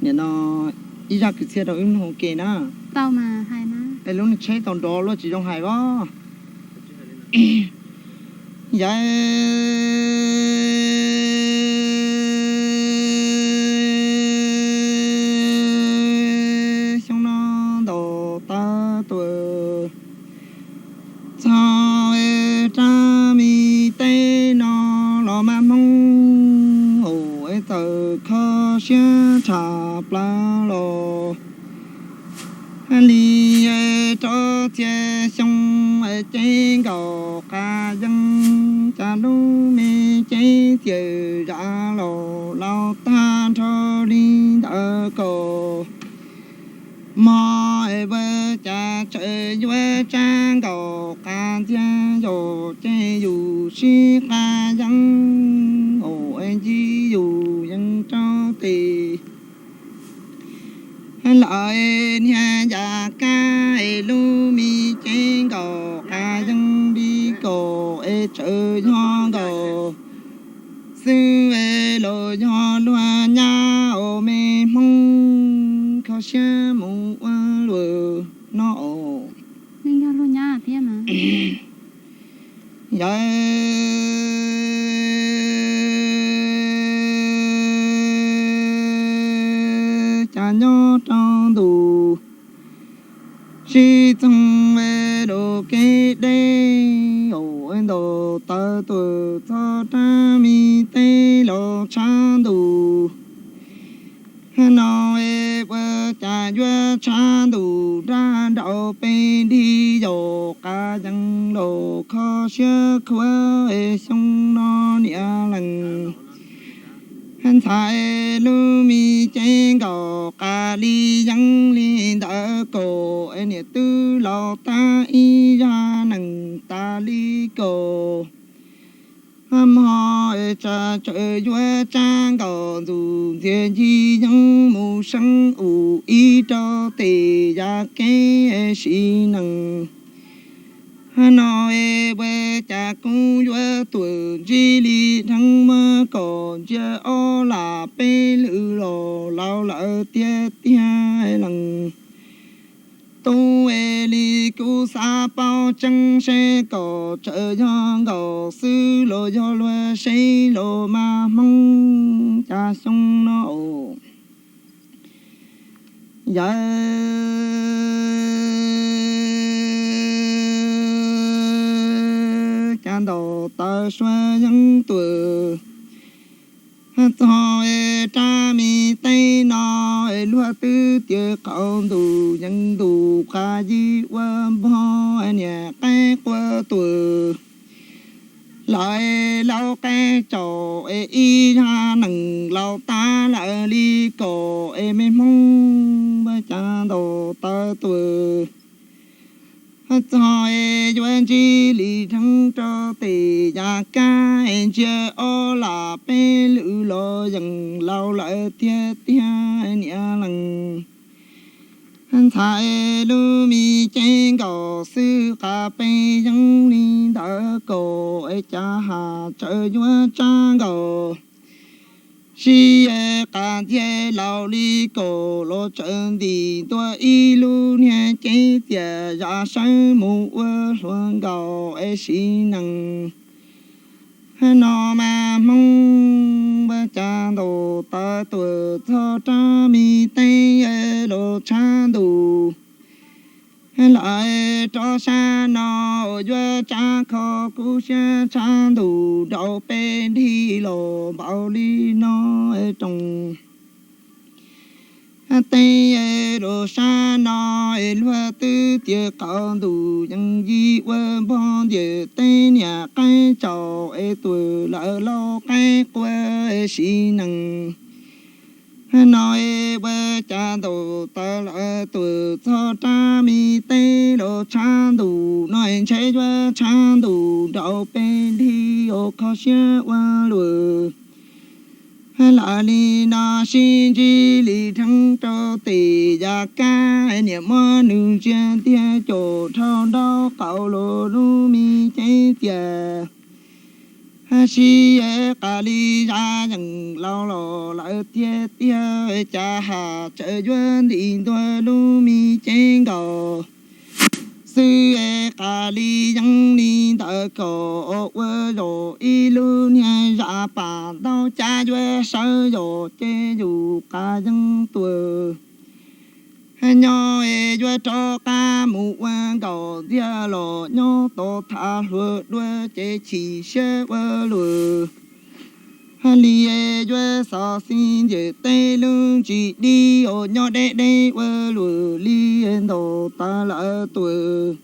Nim no ib zaj kwv txhiaj rau wb mloog ua ke na. Es lub niag tsheb tau nrov luaj tsis zoo hais os. Yawm xyoo no ntaus taw tuaj, txog rab me teb no los mas Hmoob ua txawm kho siab tshaj plaws los. Li rau txhiab xyoo ceeb nkaus qab yeeb, cas lub me ceeb txias zam los laus tag nrho li ntawd kaus. Mog es ua cas tseem yuav tsab nkaus qab ntxiag, yog ces yus sib qab yeeb, ua ncig yus yeej rau tes. Lawm niag yam kab es lub me ceeb nkaus qab yeeb li kaus es tseem yog nkaus xwb es los yog luag nyab ua me Hmoob kho siab mus ua luaj no. Yog luag nyab thiab mas. Yawm cas nyob rau ntu sib txoog ve lub kev deb, ua ntaus taw tuaj txog rab me teb los tshav ntuj. No es ua cas yuav tshav ntuj rab nraud peb dib yos qab yeeb los kho siab khuav es xyoo no niam leej ntxhais lub me ceeb nkaus qab li yeeb li ntawd kaus es niam twb laus tag ib zaj nees tas li kaus. Mog es tsam tseem yuav tsab nkaus ntxuj ntxiag ncig yeeb mus seeb ua ib rau tes yav kev sim nees. No es ua cas kuv yuav tuaj ntsib li dheev muab kom ntsia ob lam peb lwm los laus lawm tiag tiag lees. Tub es li kuv xav paub tseeb seb kom tseem yog nkaus xwb los yog luag seb los mas Hmoob cas xyoo no. Yawm cas ntaus taw suav yeeb tuaj txog rab me teb no, luag twb tias qaum ntuj yeej ntuj qab yib ua npog niam qaib qua tuaj. Lawv laus qaib tsaus es ib zaj nees laus tas lawm li kaus es me Hmoob ua cas ntaus taw tuaj txog es yuav ntsib li dheev rau tes yav kab es ntsia ob lam peb lwm los yeej laus lawm tiag tiag niam leej ntxhais lub me ceeb nkaus xwb qab peb yeeb li ntawd kaus es cas has tseem yuav tsab nkaus sib qab ntxiag laus li kaus los tseem ntim ntua ib lub niag ceeb txias zam sawv mus ua hluas nkaus es sim nees. No mas Hmoob ua cas ntaus taw tuaj txog rab me teb los tshav ntuj. Lawv rov sab no yuav tsab kho kuv siab tshav ntuj nraum peb dib los npaum li no roos. Teb los sab no es luag twb tias qaum ntuj yeej yib ua npog ntiam teb niam qaib tsaus es tuaj lawm laus qaib qua es sim nees. No es ua cas ntaus taw lawv tuaj txog rab me teb los tshav ntuj no es ntshe yuav tshav ntuj nraum peb dib os kho siab ua luaj. Lawv li no sib ntsib li dheev rau tes yav kab niam muab nws ntsia ntiag caum dhau nraub qaum los lub me ceeb txias Sib qas li zaj yeem laus los lawm tiag tiag, cas has tsawm yuav nti ntua lub me ceeb nkaus xwb. Qas li yeeb li ntawd kom ua zaum ib lub niag zaj pam ntaub cab yuav sawv yos ces yus qas yeeb tuag. Nyob es yuav rov qab mus ua nkaus ntxiag los nyob tau thav hluas dua ces chim siab ua luaj li. Yuav xov xij ntiam tej lub ntsis dib os, nyob deb deb ua luaj li, ntaus tas lawm tuag.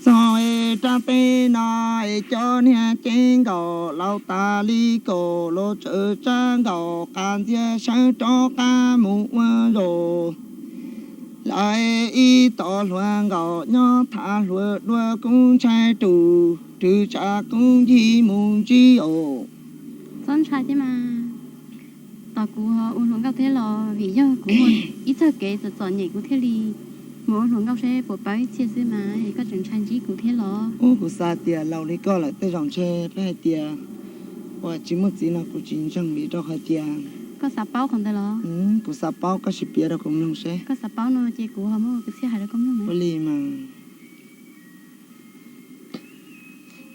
Txog es rab teb no es cov niag ceeb nkaus laus tas li, kom los tsawm tsab nkaus qas ntxiag sawv rov qab mus ua zaum. Lawv ib tog hluas nkaus nyob thav hluas dua kuj ntshai tus, rwv tsam kuj ncig mus ntsib os. Txhob ntshai thiab mas. Tos kuv ua hluas nkauj thiab los, vim yog kuv muaj ib txoj kev txom txom nyem kuv thiaj li mus ua hluas nkauj seb puas paub ib txhia xwb mas, koj tseem ntshai ntsib kuv thiab los? Ub, kuv xav tias laus li koj lawm tej zaum ntshe peb hais tias uas tsis muaj txiv no kuv tsis ntseeg vim rau hais tias... Koj xav paub qhov ntawd los? Kuv xav paub, koj sim piav rau kuv mloog seb. Koj xav paub no ces kuv ho muab kuv txhiaj hais rau koj mloog. Ua li mas.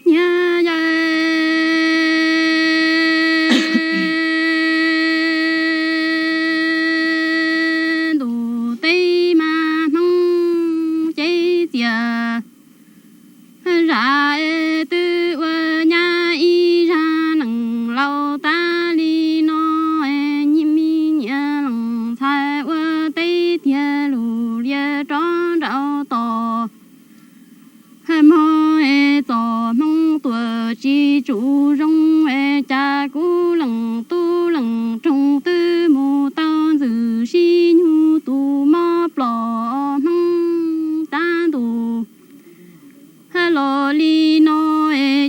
Nyiaj yaj ntuj teb mas Hmoob cev txias, zam twb ua nyab ib zaj neeg laus tas li no, me nyiam lees txhais ua teb tiag lus lias rov nraum tos. Hmo txom Hmoob tuam tsis tsum zoo, cas kuv leej tub leej roog twb mus tau ntxwm sib nyug tus mob plom Hmoob tab ntus. Los li no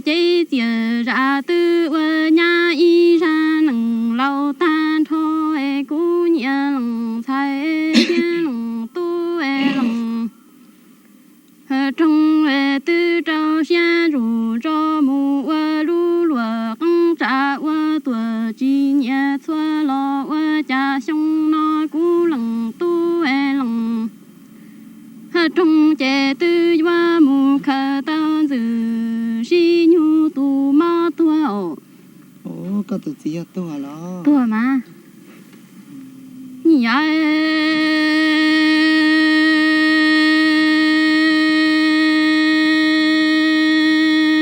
cev txias zam twb ua nyab ib zaj neeg laus tag nrho, kuv nyiam lees txhais thiab leej tub leej roog twb rau siab zus tso mus ua lub luam qeeb tsam ua tuam tsis nyiam txhua los ua cas xyoo no kuv leej tub leej roog ces twb yuav mus khaws tau ntxwm sib nyug tus mob tuag os. Koj tus txiv yog tuag los? Tuag mas. Nyiaj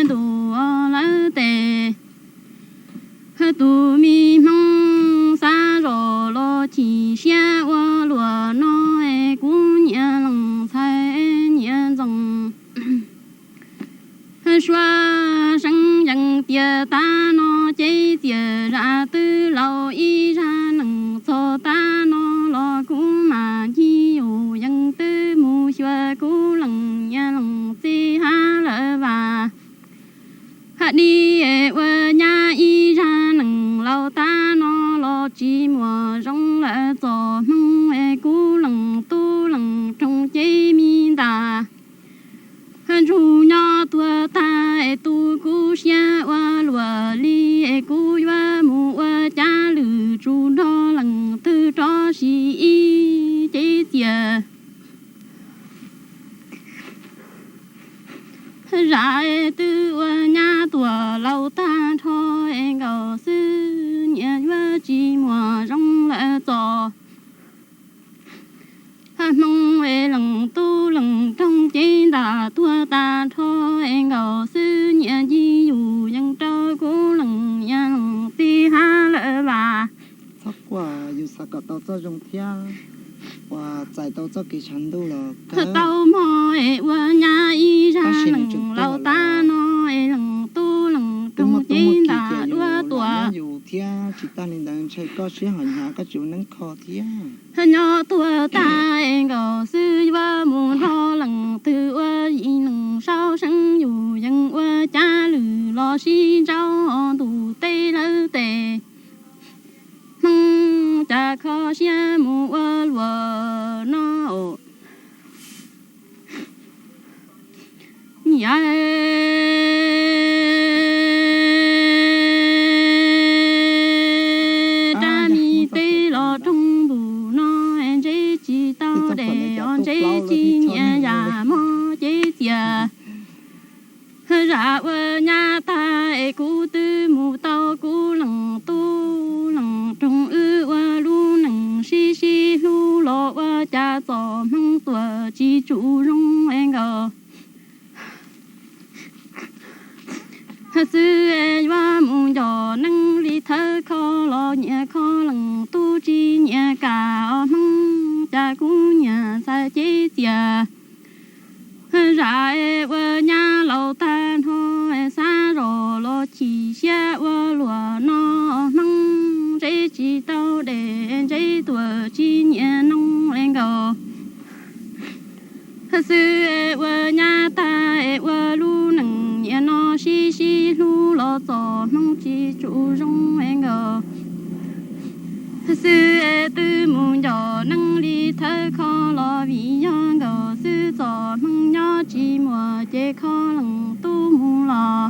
ntuj lawv tes, tus me Hmoob xav zos los chim siab ua luam no, kuv nyiam lees txhais nyiam ntxoov. Suav seev yees tias tas no cev txias zam twb laus ib zaj neeg txog tas no los kuv mam ncig yus yees twb mus xyuas kuv leej nyiam lees txiv hab lawm vas. Hab dib ua nyab ib zaj neeg laus tas no los tsis muaj zoo lawm txom Hmoob, kuv leej tub leej roog cev me ntas. Ntsug nyob tuag tag es tu kuv siab ua luam li, kuv yuav mus ua cas lwm tsum nrog leej twg rov sim ib cev txias. Zam twb ua nyab tuam laus tag nrho es nkaus xwb nyias yuav tsis muaj zoo lawm txom Hmoob, leej tub leej roog cev ntas tuag tag nrho es nkaus xwb nyias ncig yus yees rau kuv leej nyiam lees txiv hab lawm vas. Txhob quaj, yus xav kom tau txoj zoo thiab uas txais tau txoj kev tshav ntuj los tau hmo es ua nyab ib zaj neeg laus tas no es leej tub leej roog cev ntas dua tuam yus thiab. Tsis tas li ntawd ntshe koj siab hom hnyav koj tsis ua neeb kho thiab. Nyob tuag tag es nkaus xwb yuav mus nrog leej twg ua yim neeg saub seev yus yees ua cas lwm los sib ntsauv ntuj teb lawv tes. Hmoob cas kho siab mus ua luam no. Yam cas txom hmoov tuam tsis tsum zoo es nkaus. Xwb es yuav mus nco neej li thawj kho los nyias kho leej tub tsis nyias kam os hmoov cas kuv nyias ntxhais cev txias. Zam es ua nyab laus tag nrho es xav zos los chim siab ua luam no os hmoov ntse tsis tau dej ntse tuam tsis nyias noog es nkaus. Xwb es ua nyab tag es ua lub neej nyias no sib sib hlub los txom hmoov tsis tsum zoo es nkaus. Xwb es twb mus nco neej li thawj kho los vim yog nkaus xwb txom hmoov nyob tsis muaj ces kho leej tub mus los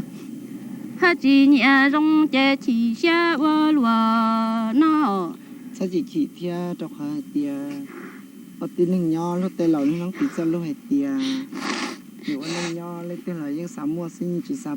hab tsis nyiam zoo ces chim siab ua luam no. Txhob chim chim thiab rau qhov hais tias ua tib neeg nyob luag tej laus lub hnub piv txoj lus hais tias nws ua neej nyob leej twg los yeej xav muaj xwb yeej tsis xav